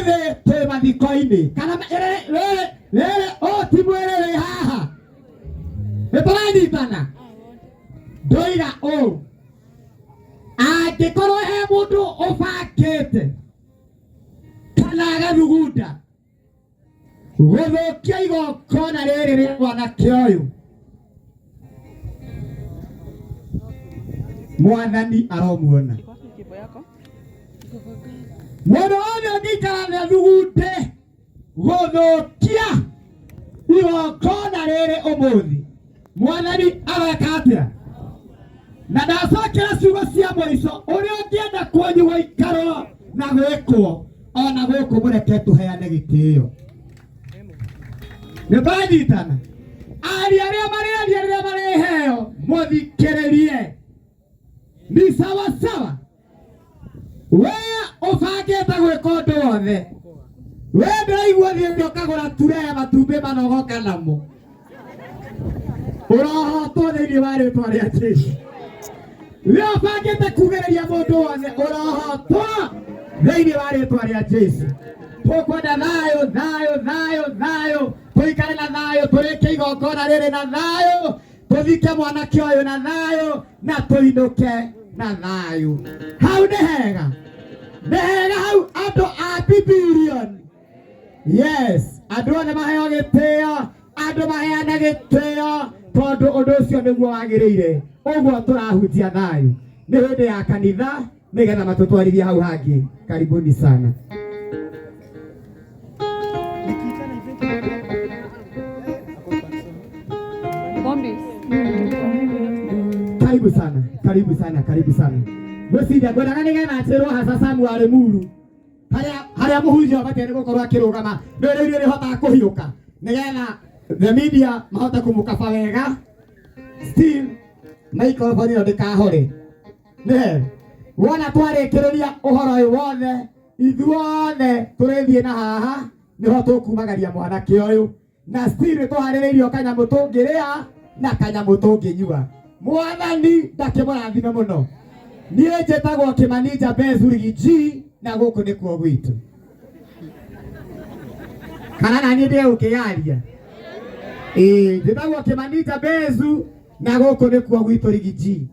Ũmũthĩ twĩ mathiko-inĩ kana rĩrĩ rĩrĩ ũyũ ti mwĩrĩ wĩ haha, nĩ tũranyitana. Ndoiga ũũ, angĩkorwo he mũndũ ũbangĩte kana agathugunda gũthũkia igongona rĩrĩ rĩa mwanake ũyũ, Mwathani aromuona. Mũndũ wothe ũngĩikara thĩ athugunde gũthũkia igongona rĩrĩ ũmũthĩ, Mwathani aroeka atĩa? Na ndacokera ciugo cia mũico, ũrĩa ũngĩenda kwanyu gũikarwo na gwĩkwo ona gũkũ, mũreke tũheane gĩtĩo. Nĩ twanyitana? Aria arĩa marĩaria rĩrĩa marĩheo, mũthikĩrĩrie ni sawa sawa. We ũbangĩte gwĩka ũndũ wothe, we ndĩraigua thiĩte ũkagũra ture ya matumbĩ manogoka namo, ũrohotwo thĩinĩ wa rĩtwa rĩa Jesu. We ũbangĩte kugĩrĩria mũndũ wothe, ũrohotwo thĩinĩ wa rĩtwa rĩa Jesu. Tũkwenda thayũ, thayũ, thayũ, thayũ, tũikare na thayũ, tũrĩkie igongona rĩrĩ na thayũ, tũthike mwanake ũyũ na thayũ, na tũinũke na thayũ. Hau nĩ hega, nĩ hega hau, andũ a bibilioni. Yes, andũ othe maheo gĩtĩo, andũ maheane gĩtĩo, tondũ ũndũ ũcio nĩguo wagĩrĩire. Ũguo tũrahunjia thayũ, nĩ hĩndĩ ya kanitha nĩgetha matũtwarithie hau hangĩ. Karibuni sana. Karibu sana, karibu sana, karibu sana. Gwĩciria ngwendaga nĩgetha njĩrwo hasa Samu wa Limuru harĩa harĩa mũhunjia abatiĩ nĩ gũkorwo akĩrũgama, nĩ rĩu rĩhotaga kũhiũka nĩgetha the media mahote kũmũkaba wega, still microphone ĩyo ndĩkahore. Nĩ wona twarĩkĩrĩria ũhoro ũyũ wothe, ithuothe tũrĩthiĩ na haha nĩho tũkumagaria mwanake ũyũ, na still nĩ tũharĩrĩirio kanyamũ tũngĩrĩa na kanyamũ tũngĩnyua. Mwathani ndakĩmũrathime mũno. Niĩ njĩtagwo Kĩmani Jabez Rigiji, na gũkũ nĩkuo gwitũ. Kana naniĩ ndĩe gũkĩyaria? Ĩĩ, njĩtagwo Kĩmani Jabezu na gũkũ nĩkuo gwitũ Rigiji,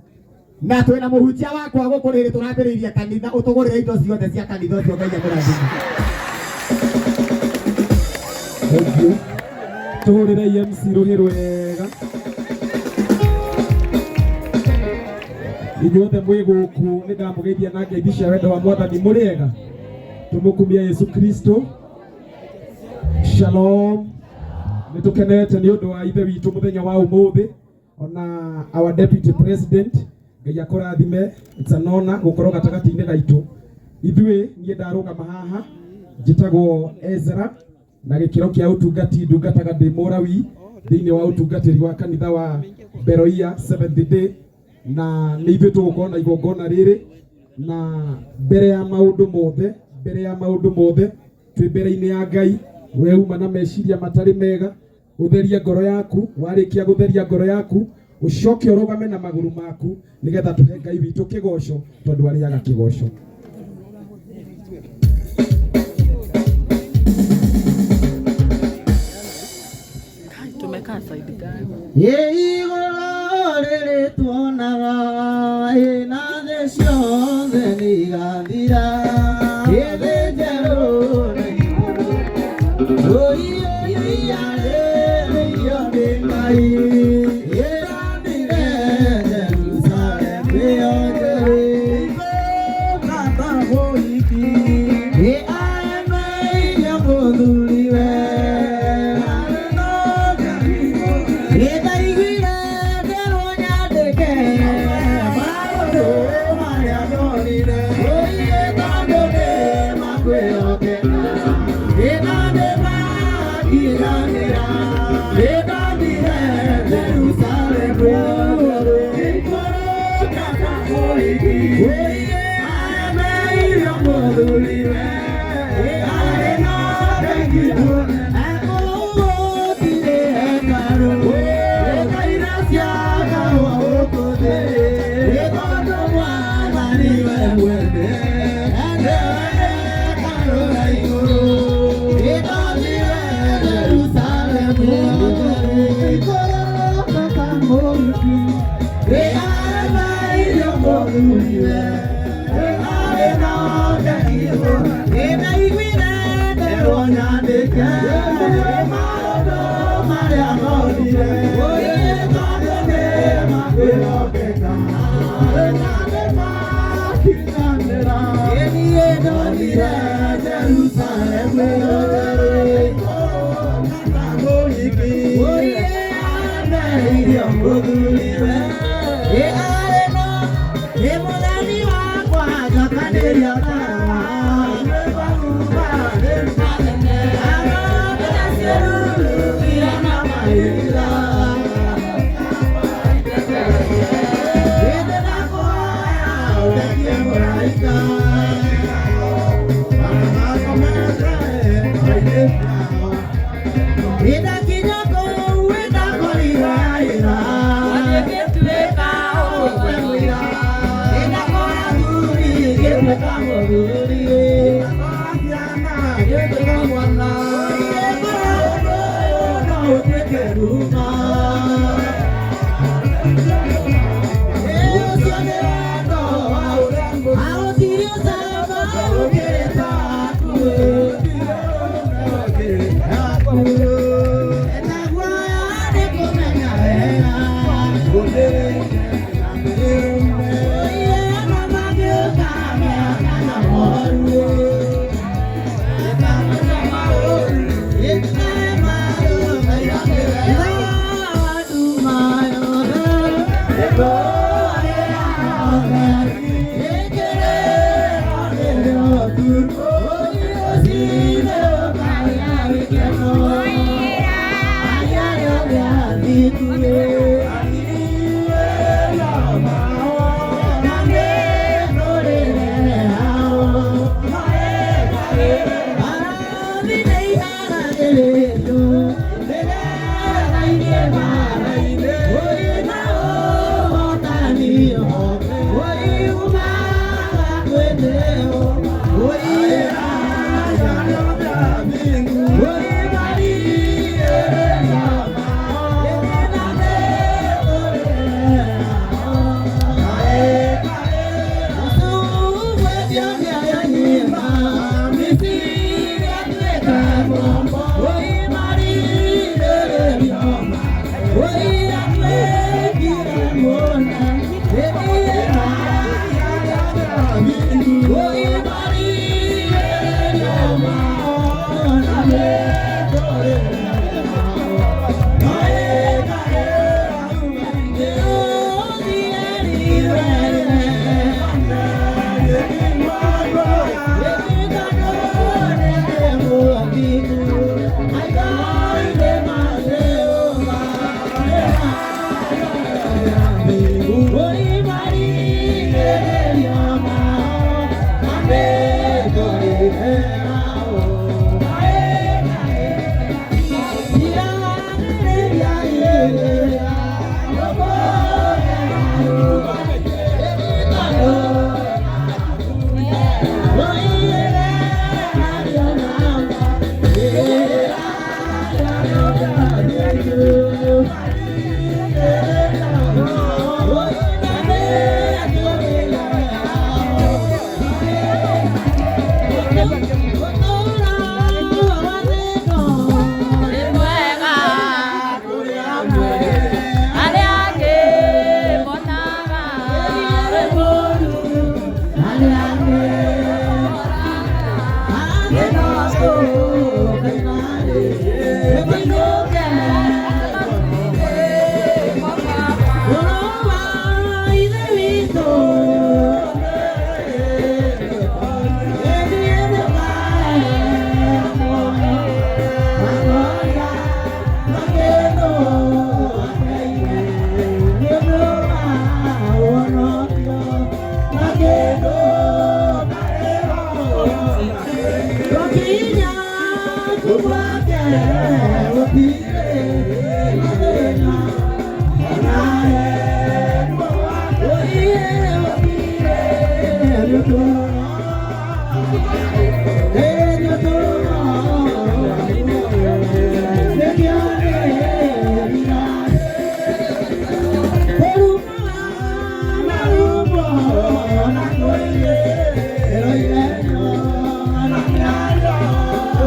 na twĩna mũhunjia wakwa gũkũ rĩrĩ tũrambĩrĩirie kanitha, ũtũgũrĩre indo ciothe cia kanitha ũcio. Ngai amũrathime. Thank you. Tũhũrĩre MC rũhĩ rwega. Inyuothe mwĩ gũkũ nĩ ndamũgeithia na ngeithi cia wendo wa Mwathani. Mũrĩ ega? Tũmũkumia Yesu Kristo. Shalom. Nĩ tũkenete nĩ ũndũ wa ithe witũ mũthenya wa ũmũthĩ, ona our deputy president, Ngai akũrathime. It's an honor gũkorwo gatagatĩ-inĩ gaitũ ithuĩ. Niĩ ndarũgama haha njĩtagwo Ezra, na gĩkĩro kĩa ũtungati ndungataga ndĩ mũrawi thĩinĩ wa ũtungatĩri wa kanitha wa Beroia Seventh Day, na nĩ ithuĩ tũgũkorwo na igongona rĩrĩ. Na mbere ya maũndũ mothe, mbere ya maũndũ mothe, twĩ mbere-inĩ ya Ngai. We uma na meciria matarĩ mega, ũtherie ngoro yaku. Warĩkia gũtheria ngoro yaku, ũcoke ũrũgame na magũrũ maku nĩgetha tũhe Ngai witũ kĩgoco, tondũ arĩaga kĩgoco. Tumekaa side gani? Ĩ igũrũ rĩrĩ tuonaga, ĩ na thĩ ciothe nĩ igathira, ĩ thĩ njerũ na igũrũ Ũiya rĩrĩirio nĩ Ngai, ĩranire Jerusalemu ĩyo njerũ. Baba mũhiki ĩ aemeirio mũthuriwe. Nĩndaiguire ngĩrwo nyandĩke maũndũ marĩa ndonire, ũiye tondũ nĩmakwĩhokeka. Ĩna nĩmakiranĩra, nĩndathire Jerusalemu ikũrũka ta mũhiki, ũiye aemeirio mũthuriwe. Arĩ na thengi gũtirĩ hekarũ ĩkaira ciakarwo gũkũ thĩ, ĩ tondũ Mwathani we mwene.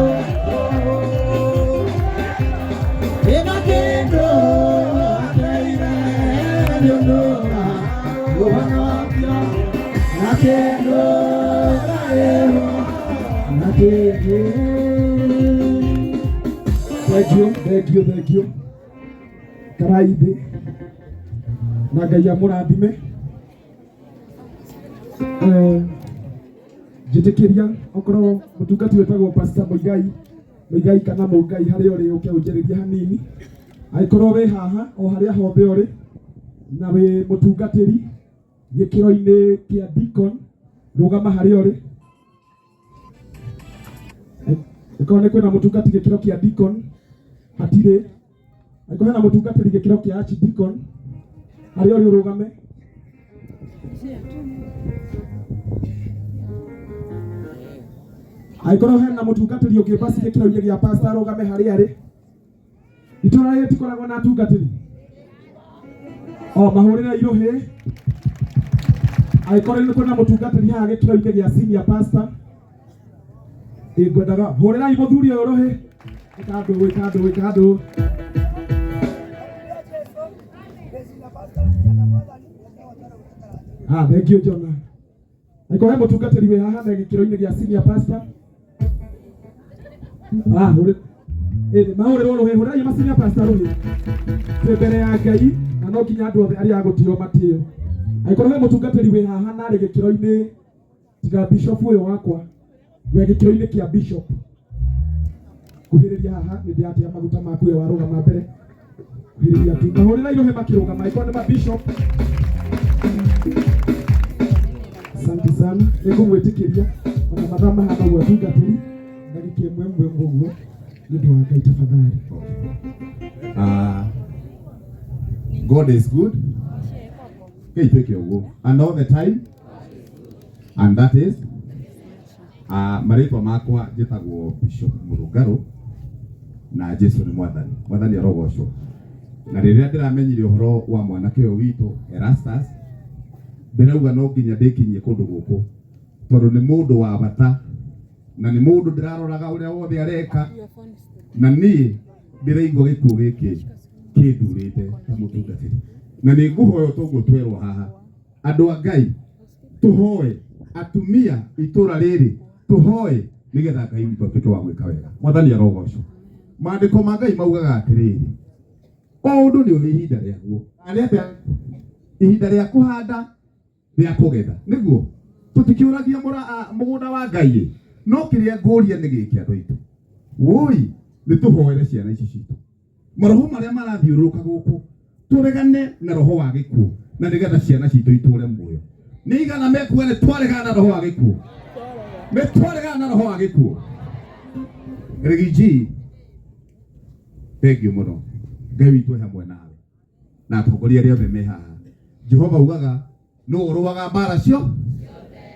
Oh, Na twĩthiĩ. Thank you, thank you, thank you. Karai thĩ na Ngai amũrathime. Eh, njĩtĩkĩria okorwo mũtungati wĩtagwo Pastor Mũigai Mũigai kana Mũngai harĩa ũrĩ ũke ũnjarĩrie hanini angĩkorwo wĩ haha o harĩa hothe ũrĩ na wĩ mũtungatĩri gĩkĩro-inĩ kĩa deacon rũgama harĩa ũrĩ ĩkorwo nĩ kwĩna mũtungati gĩkĩro kĩa deacon hatirĩ angĩkorwo hena mũtungatĩri gĩkĩro kĩa archdeacon harĩa ũrĩ ũrũgame angĩkorwo hena mũtungatĩri ũngĩ basi gĩkĩro-inĩ gĩa pastor arũgame harĩa arĩ itũra rĩrĩ tikoragwo na atungatĩri o mahũrĩre irũhĩ angĩkorwo nĩ kwĩna mũtungatĩri haha gĩkĩro-inĩ gĩa senior pastor ĩ ngwendaga hũrĩrai mũthuri ũyũ rũhĩ ĩkandũ ĩkandũ ĩkandũ ah thank you Jonah angĩkorwo he mũtungatĩri wĩ haha na gĩkĩro-inĩ gĩa senior pastor ah hũrĩ ĩĩ mahũrĩrwo rũhĩ hũrĩrai ma senior pastor rũhĩ twĩ mbere ya Ngai na no nginya andũ othe arĩa agũtĩo matĩo angĩkorwo he mũtungatĩri wĩ haha na arĩ gĩkĩro-inĩ tiga bishop ũyũ wakwa we gĩkĩro-inĩ kĩa bishop kuhĩrĩria haha nĩ ndĩratea maguta maku we warũgama mbere kuhĩrĩria tu mahũrĩra irũhĩ makĩrũgama angĩkorwo nĩ ma bishop asante sana nĩ ngũmwĩtĩkĩria ona mathaa mahana ũguo atungatĩri ndagĩka ĩmwe ĩmwe ũguo nĩ ũndũ wa Ngai tafadhali God is good. Ngai twĩke ũguo. And all the time. And that is marĩtwa makwa njĩtagwo Bishop Mũrũngarũ na Jesu nĩ mwathani. Mwathani arogocwo. Na rĩrĩa ndĩramenyire ũhoro wa mwanake ũyũ witũ Erastus, ndĩrauga no nginya ndĩkinyie kũndũ gũkũ tondũ nĩ mũndũ wa bata na nĩ mũndũ ndĩraroraga ũrĩa wothe areka na niĩ ndĩraigua gĩkuũ gĩkĩ kĩndurĩte ta mũtungatĩri na nĩ ngũhoya toguo twerwo haha andũ a Ngai tũhoe atumia itũra rĩrĩ tũhoe nĩgetha Ngai witũ atuĩke wa gwĩka wega mwathani arogocwo maandĩko ma Ngai maugaga atĩrĩrĩ o ũndũ nĩ ũrĩ ihinda rĩaguo na nĩ atĩa ihinda rĩa kũhanda rĩa kũgetha nĩguo tũtikĩũragia mũgũnda wa Ngai ĩ no kĩrĩa ngũria nĩ gĩkĩ andũ aitũ woi nĩ tũhoere ciana ici citũ maroho marĩa marathiũrũrũka gũkũ tũregane na roho wa gĩkuũ na nĩgetha ciana citũ itũre muoyo nĩ igana mekuga nĩ twaregana na roho wa gĩkuũ nĩ twaregana na roho wa gĩkuũ rigiji thengiũ mũno Ngai witũ e hamwe nawe na atongoria arĩa othe me haha Jehova ugaga nũ ũrũaga mbara cio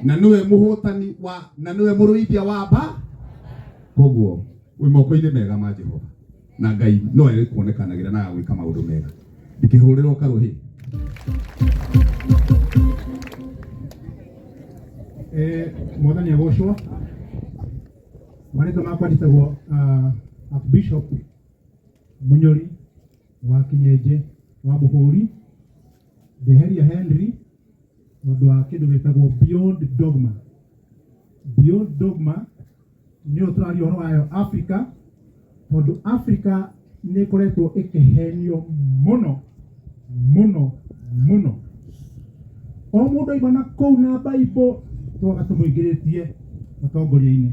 na nĩwe mũhotani wa na nĩwe mũrũithia wa mba koguo wĩ moko-inĩ mega ma Jehova na Ngai no egũkuonekanagĩra na agagwĩka maũndũ mega ndikĩhũrĩrwo karũhĩ Mwathani agocwo marĩtwa makwa njĩtagwo Archbishop Munyori wa Kinyenje wa Mũhũri ndeheria Henry tondũ wa kĩndũ gĩtagwo Beyond Dogma. Beyond Dogma nĩyo tũraria ũhoro wayo Africa tondũ Africa nĩ ĩkoretwo ĩkĩhenio mũno mũno mũno o mũndũ aima na kũu na Bible twaga tũmũingĩrĩtie ũtongoria-inĩ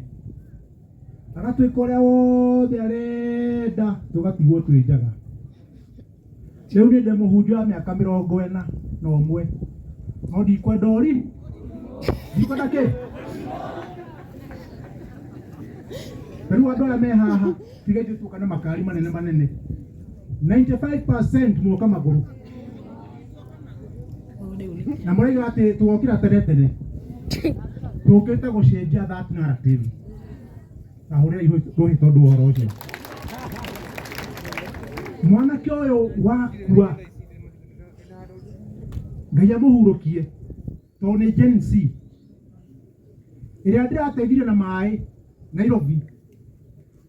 agatuĩka ũrĩa wothe arenda tũgatigwo twĩ njaga rĩu niĩ ndĩ mũhunjia wa mĩaka 41 no ndikwenda ũri ndikwenda kĩ rĩu andũ aya me haha tiga ithuĩ tuoka na makari manene manene 95% muoka magũrũ na mũraiga atĩ tuokĩra tene tene tũkĩte gũcenjia that narrative na hũrĩra rũhĩ tondũ wa ũhoro ũcio mwanake ũyũ wakua Ngai amũhurũkie tondũ nĩ Gen Z ĩrĩa ndĩrateithirie na maĩ Nairobi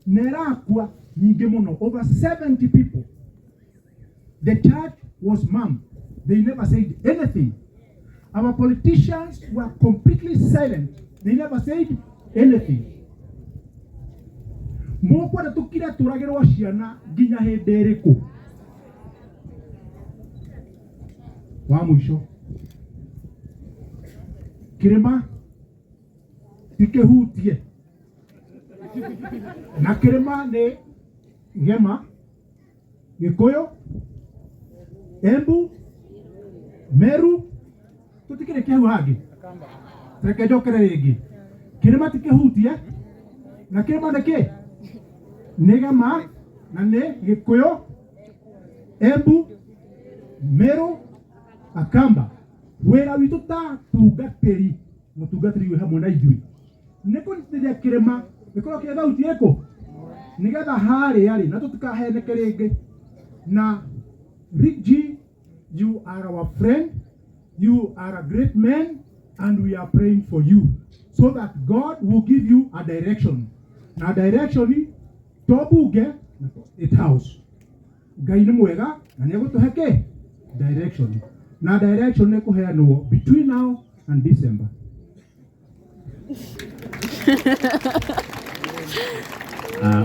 na ĩrakua nyingĩ mũno over 70 people the church was mum they never said anything our politicians were completely silent. They never said anything. Mũkwenda tũkire tũragĩrwo ciana nginya hĩndĩ ĩrĩkũ? Wa mũico, kĩrĩma ti kĩhutie, na kĩrĩma nĩ Gema, Gĩkũyũ, Embu, Meru, tũtikĩrĩkia hau hangĩ. Reke njokere rĩngĩ, kĩrĩma ti kĩhutie, na kĩrĩma nĩ kĩ? Nĩ Gema na nĩ Gĩkũyũ, Embu, Meru, Akamba. Wĩra witũ ta tungatĩri, mũtungatĩri wĩ hamwe na ithuĩ, nĩ kũnyitithia kĩrĩma gĩkorwo kĩ thauti ĩkũ, nĩgetha harĩa rĩ na tũtikaheneke rĩngĩ. Na Rick G, you are our friend, you are a great man, and we are praying for you so that God will give you a direction. Na direction to bunge na to State House. Ngai nĩ mwega na nĩ egũtũhe kĩ? Direction. Na direction nĩ kũheanwo between now and December.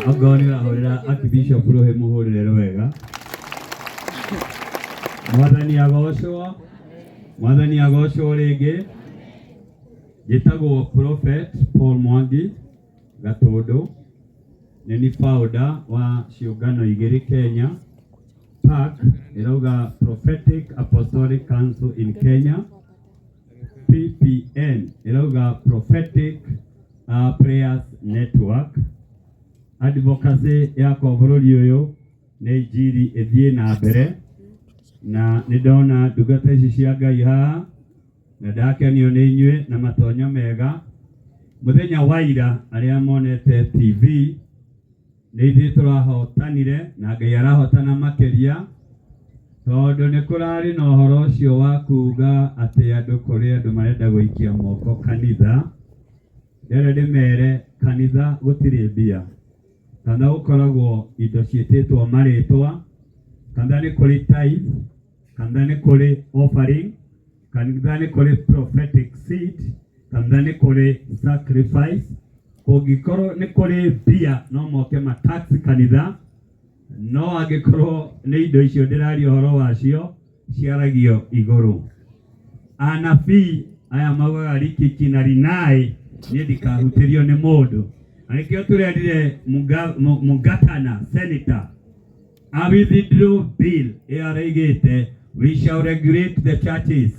Ongorwo nĩ ũrahũrĩra Archbishop rũhĩ mũhũrĩre rwega. Mwathani agocwo, Mwathani agocwo rĩngĩ. Njĩtagwo Prophet Paul Mwangi Gatũndũ, nĩ ni founder wa ciũngano igĩrĩ Kenya. PAC ĩrauga Prophetic Apostolic Council in Kenya. PPN ĩrauga Prophetic Prayers Network. Advocacy yakwa bũrũri ũyũ nĩ injiri ĩthiĩ na mbere, na nĩ ndona ndungata ici cia Ngai haha na ndakenio nĩ inyuĩ na matonyo mega. Mũthenya wa ira arĩa monete TV nĩ ithuĩ tũrahotanire na Ngai arahotana makĩria, tondũ nĩ kũrarĩ na ũhoro ũcio wa kuga atĩ andũ kũrĩ andũ marenda gũikia moko kanitha. Ndĩrenda ndĩmere kanitha gũtirĩ mbia, kanitha gũkoragwo indo ciĩtĩtwo marĩtwa, kanitha nĩ kũrĩ tithe, kanitha nĩ kũrĩ offering, kanitha nĩ kũrĩ prophetic seed, kanitha nĩ kũrĩ sacrifice. Kũngĩkorwo nĩ kũrĩ mbia no moke ma tax kanitha, no angĩkorwo nĩ indo icio ndĩraria ũhoro wacio ciaragio igũrũ. Anabii aya maugaga rikiki na rinai, niĩ ndikahutĩrio nĩ mũndũ, na nĩkĩo tũrerire Mungatana senator a withdraw bill ĩyo araigĩte we shall regulate the churches.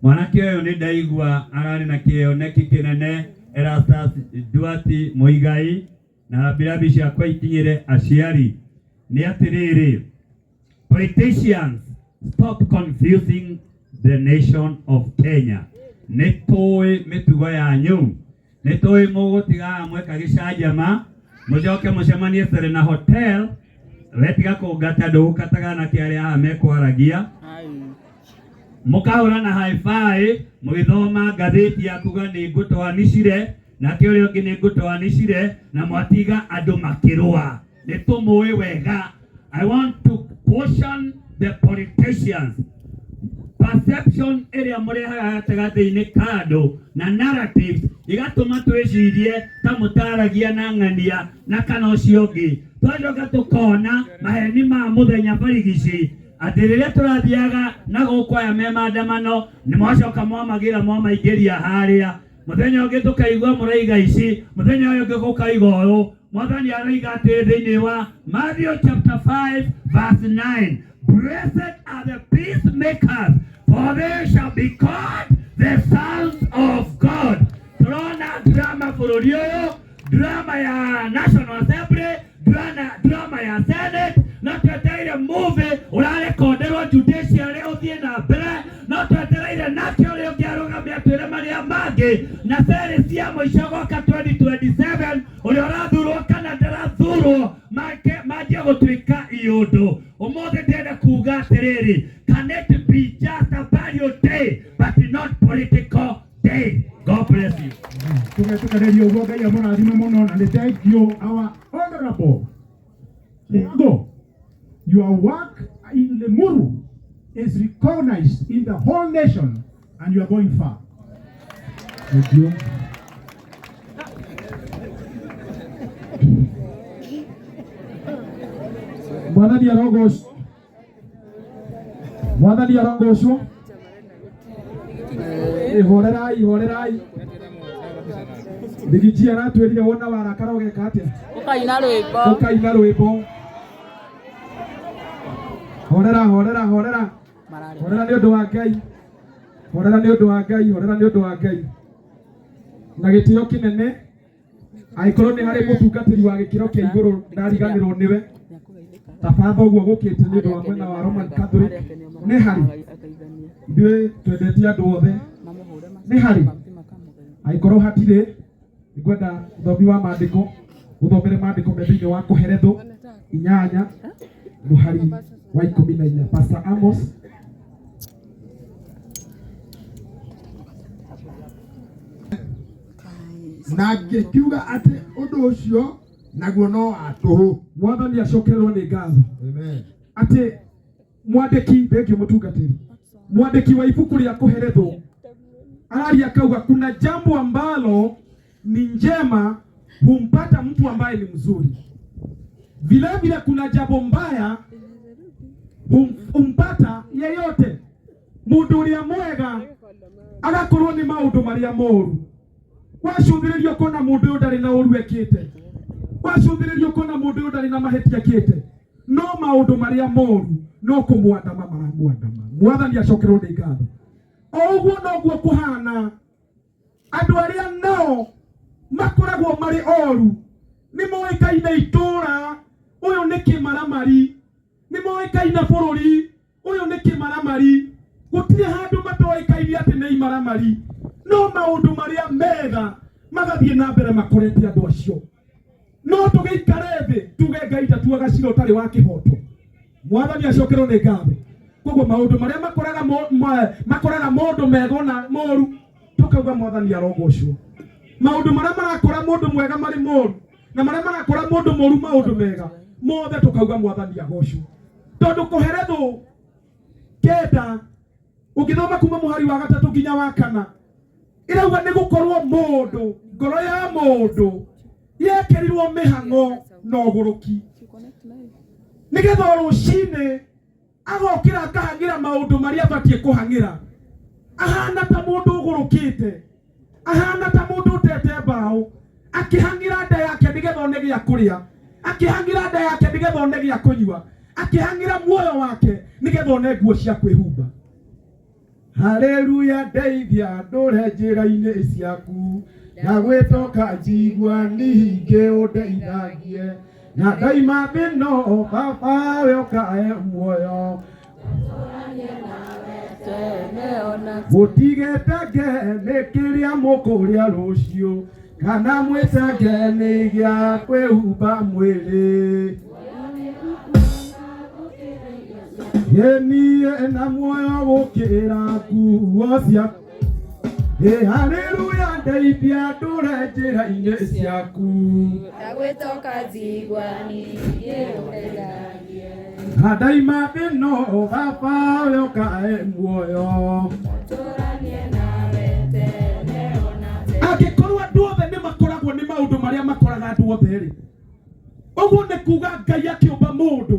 Mwanake ũyũ nĩ ndaigua ararĩ na kĩoneki kĩnene, Erastus Duati Muigai, na rambirambi ciakwa ikinyĩre aciari nĩ atĩrĩrĩ, politicians, stop confusing the nation of Kenya. Nĩ tũĩ mĩtugo yanyu, nĩ tũĩ mũgũtigaga mweka gĩcanjama, mũcoke mũcemanie Serena Hotel. Wetiga kũngata ndũgũkataga na kĩarĩa haha mekwaragia, mũkahũra na hi-fi mũgĩthoma ngathĩti ya kuga nĩ ngũtoanicire nake ũrĩa ũngĩ nĩ ngũtoanicire, na mwatiga andũ makĩrũa. Nĩ tũmũĩ wega. I want to caution the politicians, perception ĩrĩa mũrehaga gatagatĩ-inĩ ka andũ na narratives igatũma twĩcirie ta mũtaragia na ng'ania na kana ũcio ũngĩ, twacoka tũkona maheni ma mũthenya barigici atĩ rĩrĩa tũrathiaga na gũkũ aya me maandamano nĩ mwacoka mwamagĩra mwamaingĩria harĩa, mũthenya ũngĩ tũkaigua mũraiga ici, mũthenya ũyũ ũngĩ gũkaiga ũyũ. Mwathani aroiga atĩ thĩinĩ wa Matthew chapter 5 verse 9, "Blessed are the peacemakers, for they shall be called the sons of God." Tũrona drama bũrũri ũyũ, drama ya National Assembly, drama ya Senate, no twetereire movie ũrarekonderwo judiciary ũthiĩ na mbere, no twetereire nake ũrĩa ũngĩ arũgame atwĩre marĩa mangĩ, na ceri cia mũico goka 2027 ũrĩa ũrathurwo kana ndarathurwo make manjie gũtuĩka iũndũ. Ũmũthĩ ndĩrenda kuga atĩrĩrĩ, can it be just a burial day but not political day? God bless you. Tũgetĩkanĩria ũguo, Ngai amũrathime mũno, na nĩ thank you, our honorable Go. Your work in Limuru is recognized in the whole nation and you are going far. Thank you. Mwathani arogocwo. Mwathani arogocwo. Horerai horerai. Rigiji aratwĩrire wona warakara ũgeka atĩa? Ũkaina rwĩmbo. Ũkaina rwĩmbo. Horera horera horera. Horera nĩ ũndũ wa Ngai. Horera nĩ ũndũ wa Ngai, horera nĩ ũndũ wa Ngai. Na gĩtĩo kĩnene angĩkorwo nĩ harĩ mũtungatĩri wa gĩkĩro kĩa igũrũ ndariganĩrwo nĩwe ta batha ũguo gũkĩte nĩ ũndũ wa mwena wa Roman Catholic nĩ harĩ ithuĩ twendete andũ othe nĩ harĩ angĩkorwo hatirĩ nĩngwenda ũthomi wa maandĩko ũthomere maandĩko me thĩinĩ wa kũherethwo inyanya mũhari wa 14. Pastor Amos. Na ngĩkiuga atĩ ũndũ ũcio naguo no wa tũhũ. Mwathani acokererwo nĩ ngatho. Amen. Atĩ mwandĩki thengio mũtungatĩri mwandĩki wa ibuku rĩa kũherethwo araria akauga kuna jambo ambalo ni njema humpata mtu ambaye ni mzuri, vilevile kuna jambo mbaya humpata yeyote. Mundu uria mwega agakorwo ni maundu maria moru. Wacũthĩrĩria ũkona mũndũ ũyũ ndarĩ na ũru ekĩte, wacũthĩrĩria ũkona mũndũ ũyũ ndarĩ na mahĩtia ekĩte, no maũndũ marĩa moru no kũmwandama maramwandama. Mwathani acokerwo nĩ ngatho. O ũguo noguo kũhana andũ arĩa nao makoragwo marĩ oru nĩ moĩkaine itũũra, ũyũ nĩ kĩmaramari, nĩ moĩkaine bũrũri, ũyũ nĩ kĩmaramari, gũtirĩ handũ matoĩkaine atĩ nĩ imaramari, no maũndũ marĩa mega magathiĩ na mbere makorete andũ acio. No tũgĩikare thĩ tuge Ngai ndatuaga cira ũtarĩ wa kĩhoto. Mwathani acokerwo nĩ ngatho. Koguo maũndũ marĩa makoraga makoraga mũndũ mega ona moru tukauga Mwathani arogocwo. Maũndũ marĩa marakora mũndũ mwega marĩ moru na marĩa marakora mũndũ mũru maũndũ mega mothe tukauga Mwathani agocwo. Tondũ kũherethwo kenda ũngĩthoma kuma mũhari wa 3 nginya wa 4 ĩrauga nĩ gũkorwo mũndũ ngoro ya mũndũ yekĩrirwo mĩhang'o na ũgũrũki nĩgetha rũcinĩ agokĩra akahang'ĩra maũndũ marĩa abatiĩ kũhang'ĩra, ahana ta mũndũ ũgũrũkĩte, ahana ta mũndũ ũtete mbaũ, akĩhang'ĩra nda yake nĩgetha one gĩa kũrĩa, akĩhang'ĩra nda yake nĩgetha one gĩa kũnyua, akĩhang'ĩra muoyo wake nĩgetha one nguo cia kwĩhumba. Haleluya, ndeithia ndũre njĩra-inĩ ciaku, ndagwĩtoka njigua ningĩ ũndeithagie, na ndaima thĩno baba we ũkae muoyo. Mũtigetenge nĩ kĩrĩa mũkũrĩa rũciũ, kana mwĩtenge nĩ gĩa kwĩhumba mwĩrĩ. Niĩ na muoyo gũkĩra nguo ciaku. Haleluya, ndeithia ndũre njĩra-inĩ ciaku, ndagwĩtoka njigua ningĩ ũndeithagie, na ndaima thĩno baba we ũkae muoyo. Tũranie nawe tene ona tene. Angĩkorwo andũ othe nĩ makoragwo nĩ maũndũ marĩa makoraga andũ othe rĩ, ũguo nĩ kuga Ngai akĩũmba mũndũ,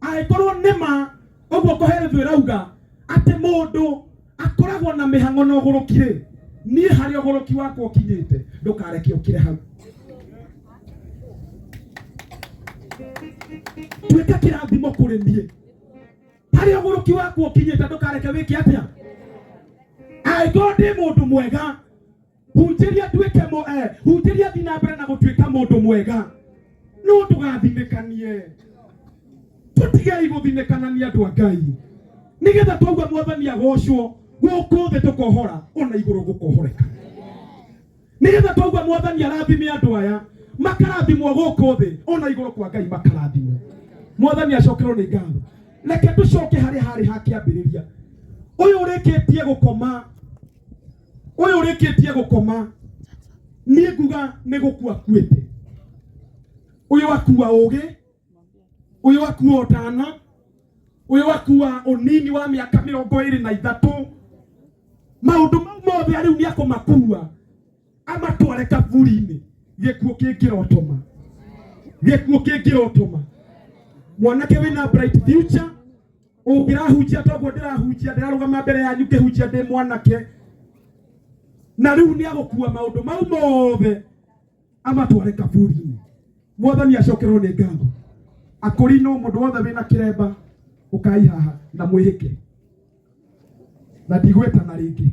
angĩkorwo nĩ ma ũguo kũherithio ĩrauga atĩ mũndũ akoragwo na mĩhang'o na ũgũrũki rĩ, niĩ harĩa ũgũrũki wakwa ũkinyĩte ndũkareke ũkĩre hau. Tuĩka kĩrathimo kũrĩ niĩ, harĩa ũgũrũki wakwa ũkinyĩte ndũkareke wĩke atĩa. Angĩkorwo ndĩ mũndũ mwega, hunjĩria nduĩke hunjĩria thiĩ na mbere na gũtuĩka mũndũ mwega, no ndũgathinĩkanie. Tũtigei gũthinĩkanania andũ a Ngai, nĩgetha twauga Mwathani agocwo gũkũ thĩ tũkohora ona igũrũ gũkohoreka. Nĩgetha twauga Mwathani arathime andũ aya makarathimwo gũkũ thĩ ona igũrũ kwa Ngai makarathimwo. Mwathani acokerwo nĩ ngatho. Reke tũcoke harĩa harĩ ha kĩambĩrĩria. Ũyũ ũrĩkĩtie gũkoma, ũyũ ũrĩkĩtie gũkoma, niĩ nguga nĩ gũkua akuĩte. Ũyũ akua ũgĩ, ũyũ akua ũtana, ũyũ akua ũnini wa mĩaka 23. Maũndũ mau mothe rĩu nĩ akũmakua amatware kaburi-inĩ. Gĩkuũ kĩngĩrotoma, gĩkuũ kĩngĩrotoma. Mwanake wina bright future ungirahunjia toguo ndirahunjia ndirarugama mbere yanyu ngihunjia ndi mwanake na riu ni agukua maundu mau mothe amatware kaburi-ini. Mwathani acokerwo ni ngatho. Akorino mundu wothe wina kiremba ukai haha na mwihike na ndigwetana ringi.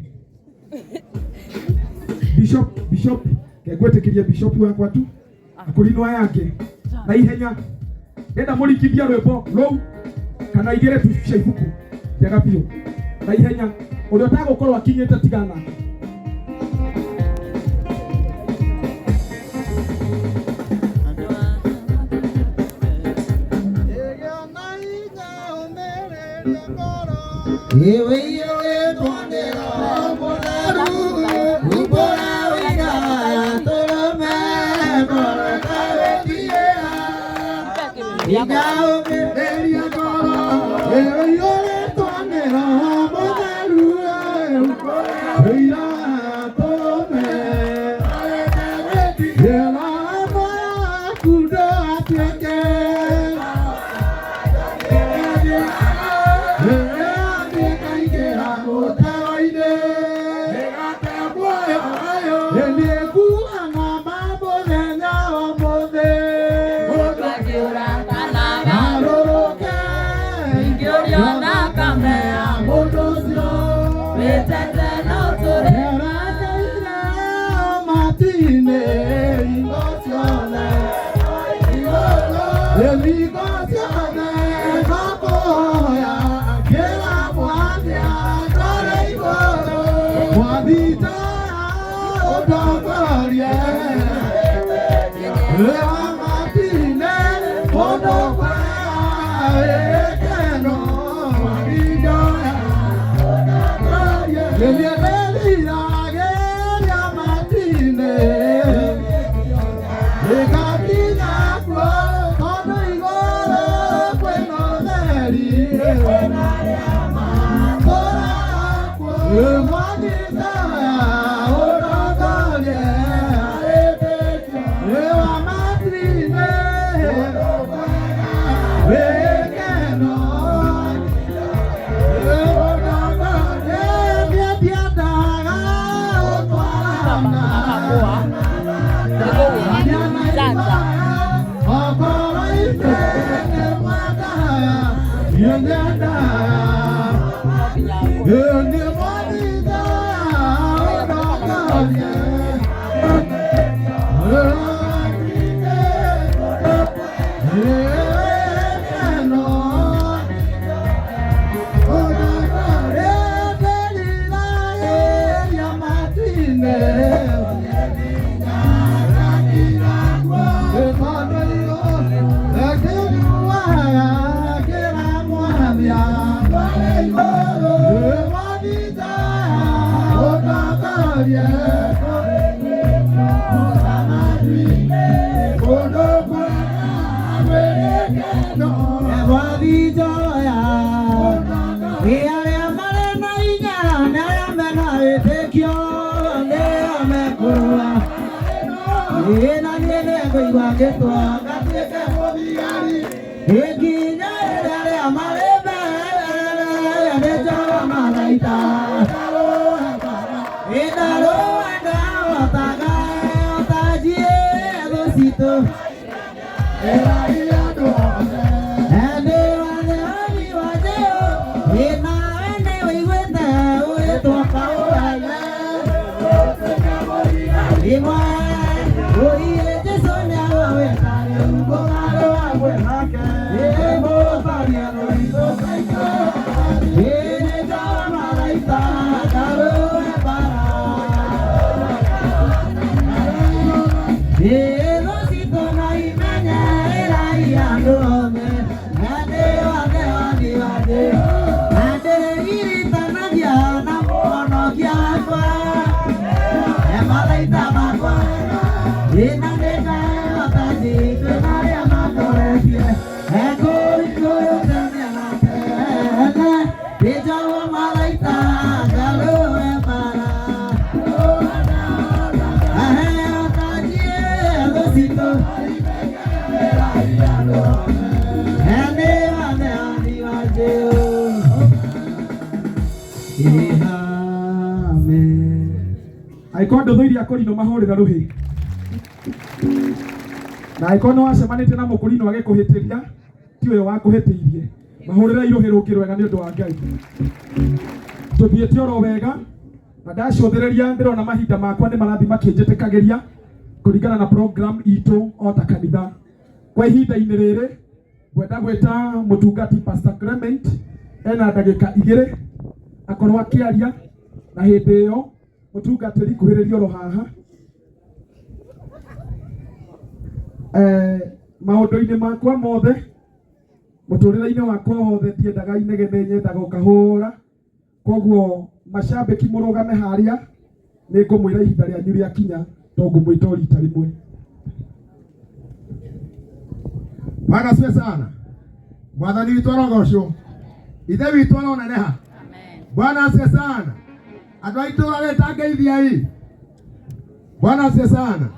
Bishop, Bishop kengwetikirie Bishop wakwa tu akorino aya angi na ihenya ndenda murikithia rwimbo rou kana igire tu cia ibuku njega biũ na ihenya uria ũtagũkorwo akinyĩte tigana. And Angĩkorwo ndũthũire akũrinũ mahũrĩra rũhĩ. Na angĩkorwo nĩ wacemanĩtie na mũkũrinũ agĩkũhĩtĩria, ti ũyũ wakũhĩtĩirie. Mahũrĩre irũhĩ rũngĩ rwega nĩ ũndũ wa Ngai. Tũthiĩte oro wega na ndacũthĩrĩria ndĩrona mahinda makwa nĩ marathiĩ makĩnjĩtĩkagĩria kũringana na program itũ o ta kanitha. Kwa ihinda-inĩ rĩrĩ ngwenda gwĩta mũtungati Pastor Clement ena ndagĩka igĩrĩ akorwo akĩaria, na hĩndĩ ĩyo mũtungatĩri kuhĩrĩria oro haha. Maũndũ-inĩ makwa mothe mũtũrĩre-inĩ wakwa wothe ndiendaga inegene, nyendaga ũkahũra. Koguo macambĩki mũrũgame harĩa, nĩ ngũmwĩra ihinda rĩanyu rĩakinya, to ngũmwĩta o rita rĩmwe. Bwana asifiwe sana. Mwathani witũ arogocwo, Ithe witũ aroneneha. Bwana asifiwe sana. Andũ a itũũra rĩtangeithiai. Bwana asifiwe sana.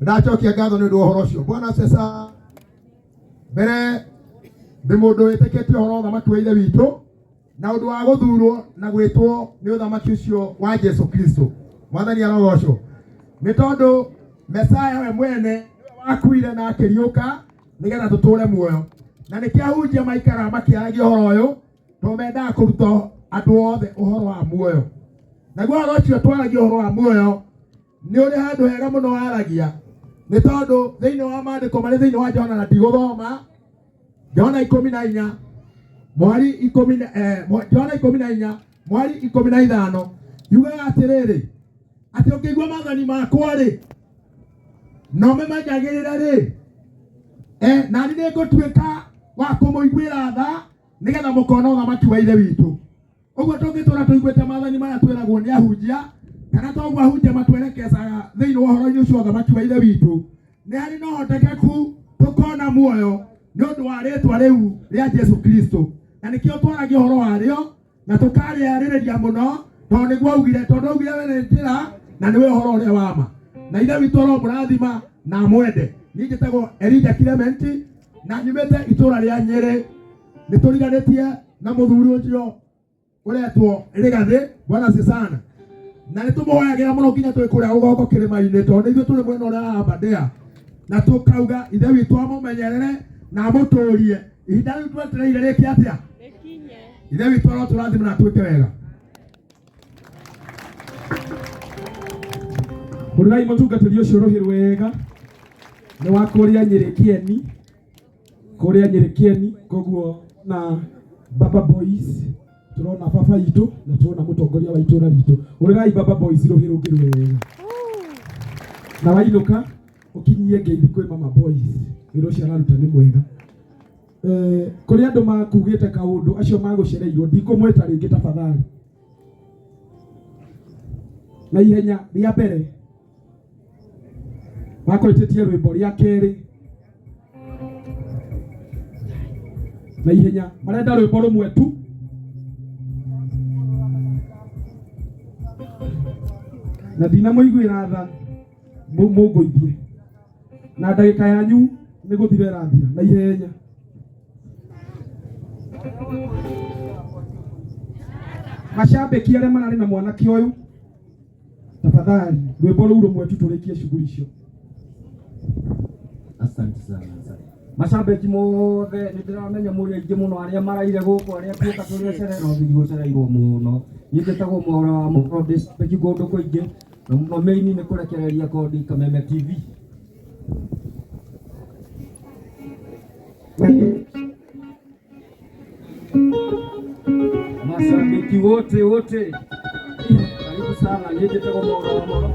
Ndacokia ngatho nĩ ũndũ wa ũhoro ũcio. Bwana asifiwe sana. Mbere ndĩ mũndũ wĩtĩkĩtie ũhoro wa ũthamaki wa Ithe witũ na ũndũ wa gũthurwo na gwĩtwo nĩ ũthamaki ũcio wa Jesu Kristo. Mwathani arogocwo. Nĩ tondũ Mesaya we mwene nĩwe wakuire na akĩriũka nĩgetha tũtũre muoyo. Na nĩkĩo ahunjia maikaraga makĩaragia ũhoro ũyũ, tondũ mendaga kũruta andũ othe ũhoro wa muoyo. Naguo ũhoro ũcio twaragia ũhoro wa muoyo nĩ ũrĩ handũ hega mũno waragia, nĩ tondũ thĩinĩ wa maandĩko marĩ thĩinĩ wa Johana, na ndigũthoma Johana 14 mwari ikũmi na, Johana 14 mwari 15 yugaga atĩrĩrĩ, atĩ ũngĩigua maathani makwa rĩ, na ũmĩmenyagĩrĩre rĩ, nani nĩ ngũtuĩka wa kũmũiguĩra tha, nĩgetha mũkona ũthamaki wa Ithe witũ. Ũguo tũngĩtũra tũiguĩte maathani maya twĩragwo nĩ ahunjia, kana toguo ahunjia matwerekezaga thĩinĩ wa ũhoro-inĩ ũcio wa ũthamaki wa Ithe witũ, nĩ harĩ na ũhotekeku tũkona muoyo nĩ ũndũ wa rĩtwa rĩu rĩa Jesu Kristo. Na nĩkĩo twaragia ũhoro warĩo na tũkarĩarĩrĩria mũno, tondũ nĩguo augire, tondũ augire we nĩ njĩra na nĩwe ũhoro ũrĩa wa ma. Na Ithe witũ aromũrathima na amwende. Niĩ njĩtagwo Elijah Clement na nyumĩte itũũra rĩa Nyĩrĩ. Nĩ tũriganĩtie na mũthuri ũcio ũretwo Rigathĩ, Bwana asifiwe sana. Na nĩ tũmũhoyagĩra mũno nginya twĩ kũrĩa rũgongo kĩrĩma-inĩ, tondũ nĩ ithuĩ tũrĩ mwena ũrĩa wa Aberdare, na tũkauga Ithe witũ amũmenyerere na amũtũrie. Ihinda rĩu twetereire rĩke atĩa? Ithe witũ arotũrathima na atwĩke wega. Hũrĩrai mũtungatĩri ũcio rũhĩ rwega, nĩ wa kũrĩa Nyĩrĩ Kĩeni, kũrĩa Nyĩrĩ Kĩeni. Koguo na Baba Boys turona baba itũ na turona mũtongoria wa itũra ritũ. Hũrĩrai Baba Boys rũhĩ rũngĩ rwega. Na wainũka ũkinyie ngeithi kwĩ Mama Boys, wĩra ũcio araruta nĩ mwega. Kũrĩ andũ makugĩte kaũndũ, acio magũcereirwo ndikũmwĩta rĩngĩ tafadhali. Na ihenya rĩa mbere makwĩtĩtie rwĩmbo, rĩa kerĩ na ihenya marenda rwĩmbo rũmwe tu. Na ndinamũiguĩra tha, mũngũithie na ndagĩka yanyu nĩ gũthira ĩrathira na ihenya. Macambĩki arĩa mararĩ na mwanake ũyũ, tafadhali rwĩmbo rũu rũmwe tu tũrĩkie shughuli icio. Asante sana, asante. Macambĩki mothe nĩ ndĩramenya mũrĩ aingĩ mũno arĩa maraire gũkũ, arĩa tuoka tũrĩ acere no thithi gũcereirwo mũno. Niĩ njĩtagwo Mwaura wa Mũhoro, ndĩ cambĩki kũndũ kũingĩ na mũno main nĩ kũrekereria kondi Kameme TV. Mashabiki wote wote, karibu sana. Niĩ njĩtagwo Mwaura wa Mũhoro,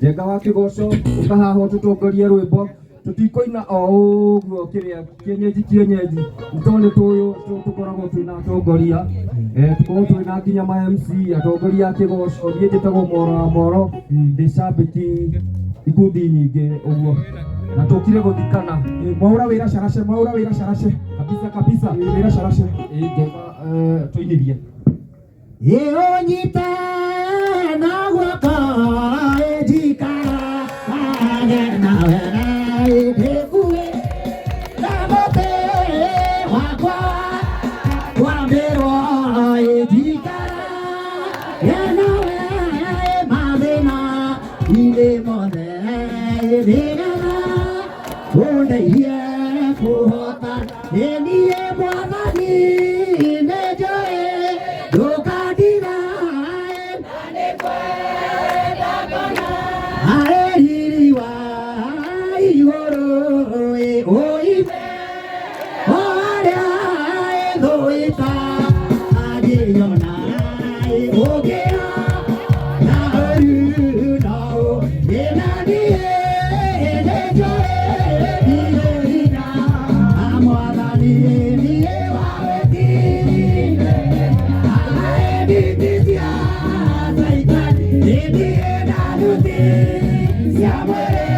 Njenga wa Kĩgoco, ũka haha ũtũtongorie rwĩmbo. Tũtikũina o ũguo kĩrĩa kienyeji kienyeji, nĩ tondũ nĩ tũkoragwo twĩna atongoria, tũkoragwo twĩna nginya ma MC, atongoria a kĩgoco. Niĩ njĩtagwo Mwaura wa Mũhoro, ndĩ cambĩki ikundi nyingĩ ũguo, na tũkire gũthikana. Mwaura wĩra carace, Mwaura wĩra carace kabisa kabisa. Wĩra carace. Njenga, tũinithie. Ĩũnyite na guoko ĩnjikarage nawe ĩngue na mũtĩ wakwa wambĩrwo ĩnjikarage nawe. inĩ mothe nĩgetha ũndeithie kũhota nĩ niĩ mwathani nĩ njũĩ ndũkandiga aĩ riri wa igũrũ ũibe o arĩa ĩthũĩta angĩnyona ũngĩa na ũru no ĩna niĩ nĩ njũĩ ndirĩ hinya mwathani niĩ wa wĩtire aĩ caitani nĩ niĩ ndaruti cia mwĩrĩ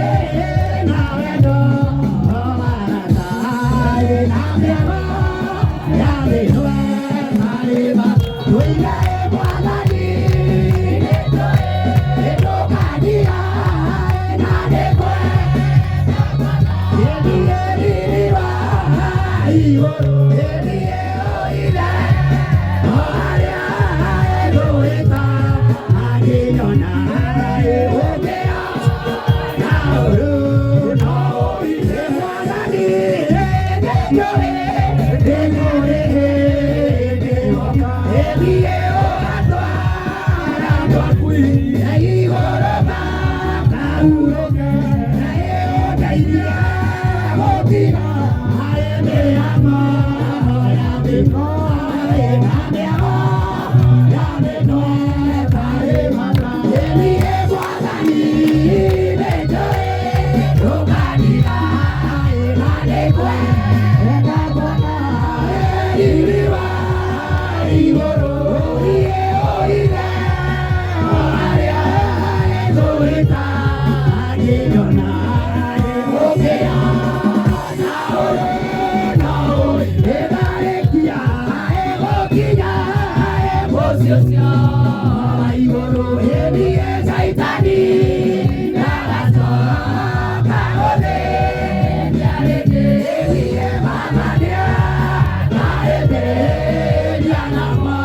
na wendo marata na mĩago ya thĩ marĩma tũigae mwathani nĩ njũĩ nĩndũkandia na nĩngwenda ĩniĩ riri wa igũrũ ĩniĩ ũithe o arĩa ĩthũĩta angĩnyona ũngĩa na ũru no ũithe mwathani nĩ njũĩ nĩngũrĩ hĩndĩ yoka ĩniĩ ũgatwara na igũrũ makahurũke na ĩũndeithie gũtiga arĩ mĩhang'o ya thĩ na mĩago ya thĩ ĩtarĩ bata ĩniĩ mwathani nĩ njũĩ ndũkandiga na nĩngwenda kuona riri wa igũrũ iĩ ũithe o arĩa ĩthũĩta angĩnyona ũngĩa na ũru no ĩtharĩkia ĩgũkinya mũciĩ ũcio wa igũrũ ĩniĩ caitani ndagacoka gũthĩnia rĩngĩ ĩniĩ mama nĩakaĩthĩria namo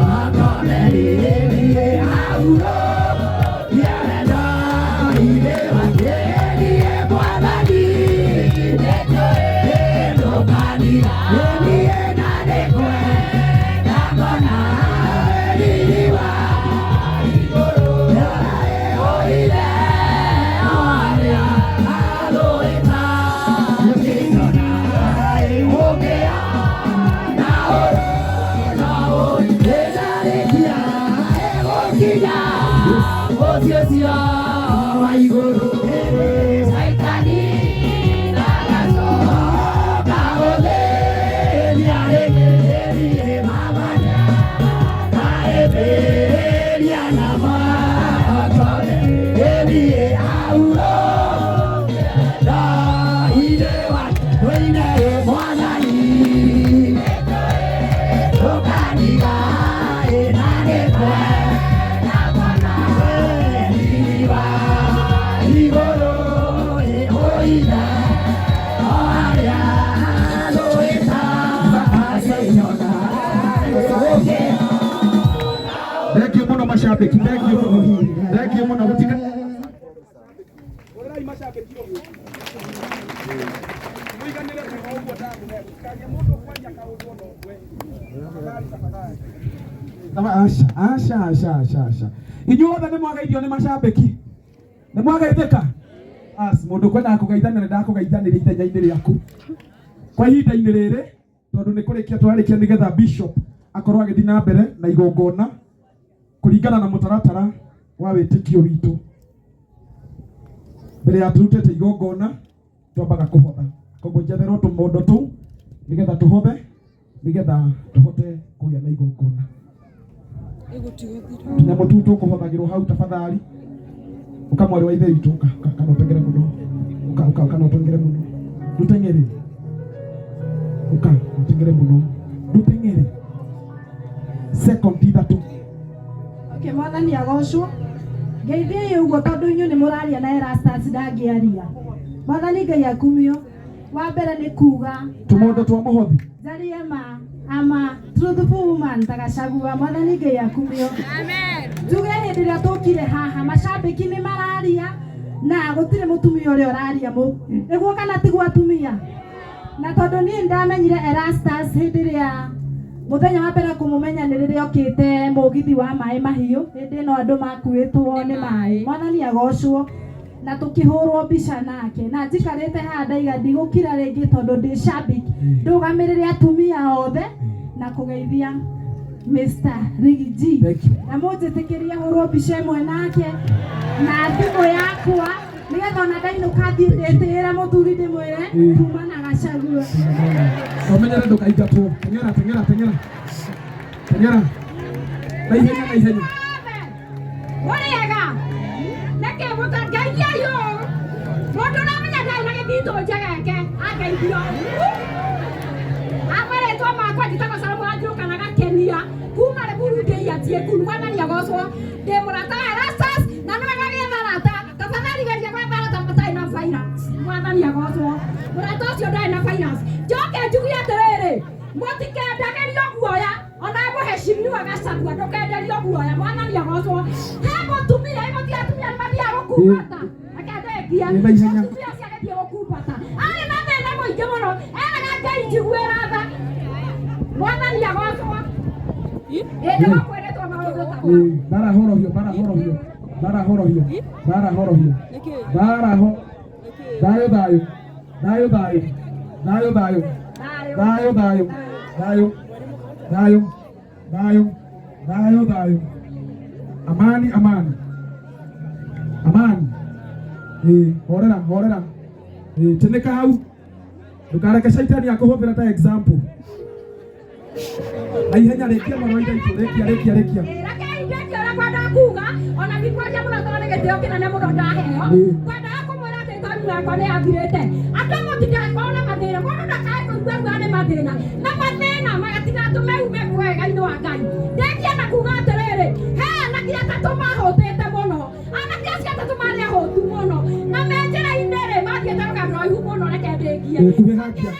makomeri ĩniĩ auro nĩarenda ithe wake ĩniĩ mwathani nĩ njũĩ ndũkandiga ĩniĩ na nĩngwenda kuona riri wa igũrũ ũithe o arĩa athũĩta angĩnyona ũngĩa na ũru no ĩtharĩkia ĩgũkinya mũciĩ ũcio wa igũrũ caitani ndagacoka gũthĩnia rĩngĩ ĩniĩ mama nĩakaĩthĩria na makore ĩniĩ auro ndaire wa tũine mwathani ndũkandiga na nĩngwenda kuona riri wa igũrũ ũithe o arĩa thũĩta angĩnyona ũngĩa Thank you muno mashabiki, thank you muno. Thank you muno gutika. Aca, aca, aca, aca, aca. Inyuothe nĩ mwageithio nĩ macambĩki. Nĩ mwageithĩka? As mũndũ kwendaga kũgeithania nĩ ndakũgeithanĩria ithenya-inĩ rĩaku. Kwa ihinda-inĩ rĩrĩ tondũ nĩ kũrĩkia twarĩkia nĩgetha bishop akorwo agĩthiĩ na mbere na igongona kũringana na mũtaratara wa wĩtĩkio witũ. Mbere ya tũrutĩte igongona twambaga kũhotha. Koguo njetherwo tũmondo tũu nĩgetha tũhothe nĩgetha tũhote kũgĩa na igongona. Tũnyamũ tũu tũkũhothagĩrwo hau tafadhali. Ũka mwarĩ wa ithe witũ ũka ũka kana ũtengere mũno. Ũka ũka kana ũtengere mũno. Ndũteng'ere. Ũka ũtengere mũno. Ndũteng'ere. Second ithatũ. Okay, mwathani agocwo ngeithiei ũguo tondũ inyuĩ nĩ mũraria na Erastus ndangĩaria mwathani Ngai akumio wa mbere nĩ kuga Tũmondo twa mũhothi. njarie ma I'm a truthful woman ta Gachagua mwathani Ngai akumio. Njuge hĩndĩ ĩrĩa tũkire haha macambĩki nĩ mararia na gũtirĩ mũtumia ũrĩa ũraria nĩguo kana tiguo atumia. Na tondũ niĩ ndamenyire Erastus hĩndĩ ĩrĩa mũthenya wa mbere kũmũmenya nĩ rĩrĩa okĩte mũgithi wa maĩ mahiũ hĩndĩ ĩno andũ makuĩtwo nĩ maĩ mwathani agocwo na tukihurwo mbica nake na njikarĩte haha ndaiga ndigũkira rĩngĩ tondũ ndĩ shabiki ndũgamĩrĩre atumia othe na kũgeithia Mr. Riggy G na mũnjĩtĩkĩrie hũrwo mbica ĩmwe nake na thimũ yakwa nĩgetha ona ndainũka thiĩ ndĩtĩĩre mũthuri ndĩmwĩre kuma na Gachagua. Ũmenyere ndũkaingatwo. Teng'era teng'era teng'era teng'era na ihenya na ihenya. Mũrĩega nĩkĩ mũtangeithia yũ mũndũ ũramenya ndarĩ na gĩthitũ njegeke angeithio amarĩtwa makwa njĩtagwo Salome Wanjiru kana Gakenia kuma Limuru ndĩ mwathani agocwo ndĩ mũrata wa Erastus na nĩ wega gĩetha arata tafadhali geria gwetha arata matarĩ na virus mwathani agocwo mũrata ũcio ndarĩ na virus njoke njuge atĩrĩrĩ mũtikendagĩrio guoya ona mũheshimiwa Gachagua ndũkenderio guoya mwathani agocwo he mũtumia ĩmũtia atumia nĩ mathiaga gũkumbata akendekia mũtumia ũcio agĩthiĩ gũkumbata arĩ na thĩna mũingĩ mũno eraga Ngai njiguĩra tha mwathani agocwo ĩndĩ wakwĩrĩtwo maũndũ ta Bara horohio bara horohio bara horohio bara horohio bara ho thayũ thayũ thayũ thayũ thayũ thayũ thayũ thayũ thayũ thayũ thayũ thayũ thayũ amani amani amani horera horera tĩnĩka hau ndũkareke caitani akũhũthĩra ta example na ihenya rĩkia mũno ithaitũ rĩkia rĩkia rĩkia Rekei ndĩkie ũrĩa ngwendaga kuga ona ndikwaria mũno tondũ nĩ gĩtĩo kĩnene mũno ndaheo ngwendaga kũmwĩra atĩ toni yakwa nĩ yathirĩte andũ mũtigakorwo na mathĩna mũndũ ndakae kũigua ruga nĩ mathĩna na mathĩna magatigatũme ume wega-inĩ wa Ngai ndĩkie na kuga atĩrĩrĩ he anake atatũ mahũtĩte mũno anake acio atatũ marĩ ahũtu mũno na me njĩra-inĩ rĩ mathiĩte rũgendo rũraihu mũno reke ndĩkie kuhĩhakia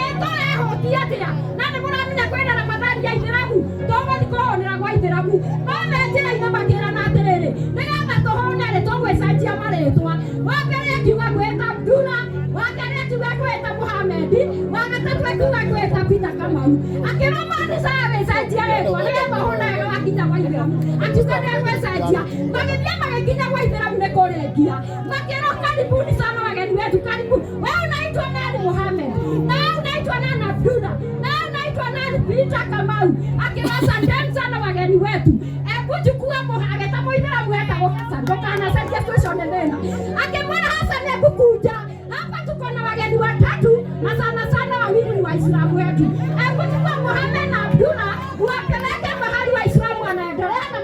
ĩtũrehũtia atĩa na nĩ mũramenya kwĩna Ramadhani ya Ithĩramu tũgũthiĩ kũhũnĩra gwa Ithĩramu no me njĩra-inĩ makĩrana atĩrĩrĩ nĩgetha tũhũne rĩ tũgwĩcenjia marĩtwa wa mbere akiuga ngwĩta Abdula wa kerĩ akiuga ngwĩta Muhamedi wa gatatũ akiuga ngwĩta Peter Kamau akĩrwo manicaga gwĩcenjia rĩtwa nĩgetha ũhũne wega wakinya gwa Ithĩramu akiuga nĩegwĩcenjia magĩthiĩ magĩkinya gwa Ithĩramu nĩ kũrĩkia makĩrwo karibuni sana wageni wetu karibu wewe unaitwa nani Muhammad na wewe unaitwa nani Abdullah na wewe unaitwa nani Peter Kamau akĩrwo asanteni sana wageni wetu ekuchukua ageta mũithĩramu etagwo Hassan ndũkanacenjie situation thĩna akĩmwĩra Hassan ekukuja hapa tuko na wageni watatu na sana sana wawili ni Waislamu wetu ekuchukua Muhammad na Abdullah uwapeleke mahali Waislamu wanaendelea na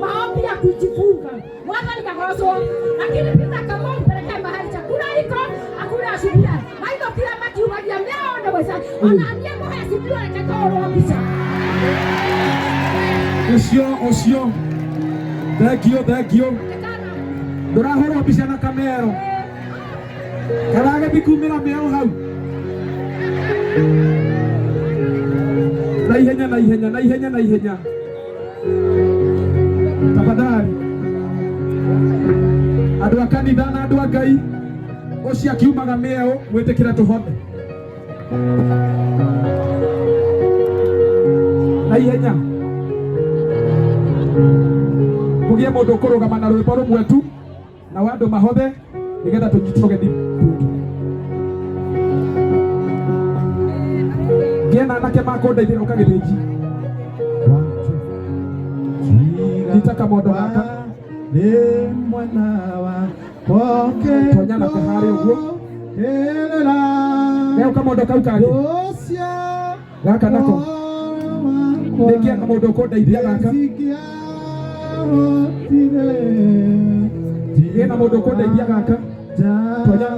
maombi ya kujifunga mwathani agocwo lakini Peter Kamau mpeleke mahali chakula iko akule ashuhuda maitho kila makiugagia mĩao nĩ gwĩca ona niĩ mũhecimiwa reke tũhũrwo mbica ũcio ũcio thengio thengio ndũrahũrwo mbica na kamero karagĩthiĩ kumĩra mĩao hau na ihenya na ihenya na ihenya na ihenya tafadhali andũ a kanitha na andũ a Ngai ũcio akiumaga mĩeo mwĩtĩkĩre tũhone na ihenya kũgĩe mũndũ ũkũrũgama na rwĩmbo rũmwe tu na andũ mahothe nĩgetha tũnyite ũgeni tundu ngĩe na anake makũndeithĩra ũka gĩthĩnji nyita kamondo gaka nĩ mwena wa tonya nako harĩa ũguo neo kamondo kau kangĩ gaka nako nĩngĩe na mũndũ ũkũndeithia gaka ngĩe na mũndũ ũkũndeithia gaka tonya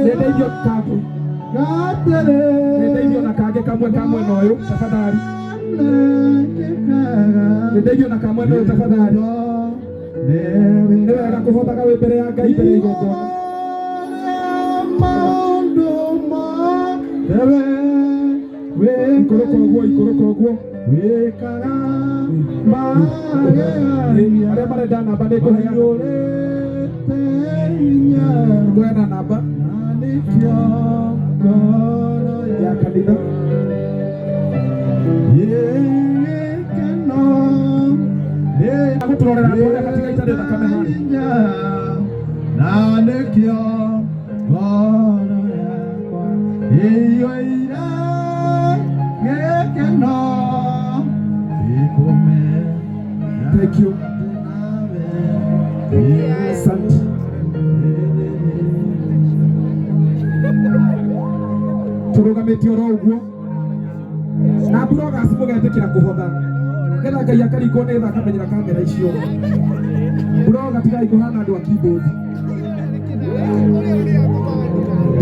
nĩndeithio kangĩ nĩndeithio na kangĩ kamwe ka mwena ũyũ tafadhali nĩndeithio na ka mwena ũyũ tafadhali nĩ wega kũhothaga wĩ mbere ya Ngai mbere ya igongona Nĩwe Ikũrũka ũguo, ikũrũka ũguo. Wĩkaga magegania. Arĩa marenda namba nĩ ngũheana. Maiyũrĩte hinya. Ngũheana namba Na nĩkĩo ngoro ya kanitha. Gĩkeno nĩ Agũtũrorera andũ arĩa matigaitane thakame harĩa. hinya. Na nĩkĩo ngoro yakwa ĩiyũire gĩkeno ikũmenya Thank you. Asante. Tũrũgamĩtie oro ũguo na bloggers mũgetĩkĩra kũhotha nĩgetha Ngai akaringwo nĩ tha akamenyera kamera icio. Blogger, tigai kũhana andũ a keyboard.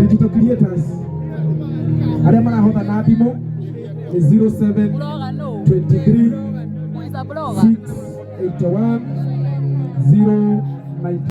Digital creators arĩa marahotha na thimũ nĩ 07 23 681 090.